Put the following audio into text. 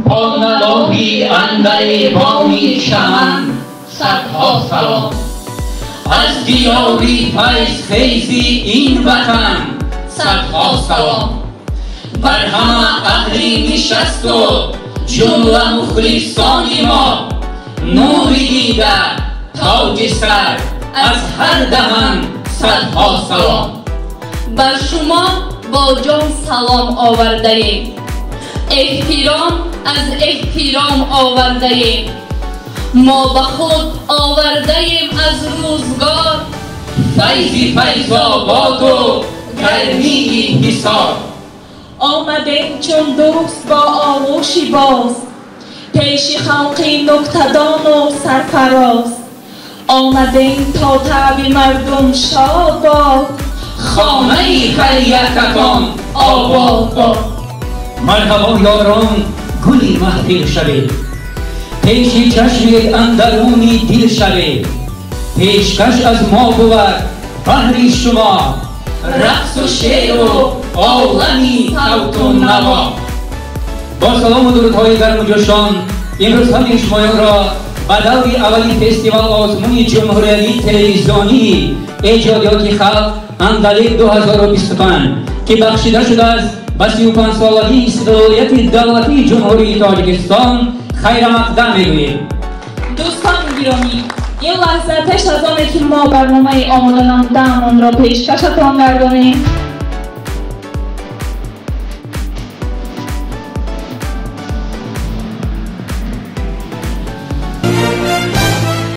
Бо навои андалебони чаман садҳо салом. Аз диёри файзхези ин ватан садҳо салом. Бар ҳама аҳли нишасту ҷумла мухлисони мо, нури дида, тоҷи сар, аз ҳар даҳан садҳо салом. Бар шумо бо ҷон салом овардаем, эҳтиром аз эҳтиром овардаем. Мо ба худ овардаем аз рӯзгор файзи файзободу гармии ҳисор. Омадем чун дӯст бо оғӯши боз, пеши халқи нуктадону сарфароз. Омадем то таъби мардум шод бод, хонаи ҳар якатон обод бод. Марҳабо, ёрон, гули маҳфил шавед, пеши чашми андаруни дил шавед. Пешкаш аз мо бувад баҳри шумо рақсу шеъру олами савту наво. Бо салому дурудҳои гарму ҷӯшон имрӯз ҳамаи шумоёнро ба даври аввали фестивал озмуни ҷумҳуриявии телевизионии эҷодиёти халқ «Андалеб 2025», ки бахшида шудааст ба 35-солагии истиқлолияти давлатии Ҷумҳурии Тоҷикистон, хайрамақдам мегӯем. Дӯстони гиромӣ, ин лаҳза пеш аз оне ки мо барномаи омода намудаамонро пешкашатон гардонем.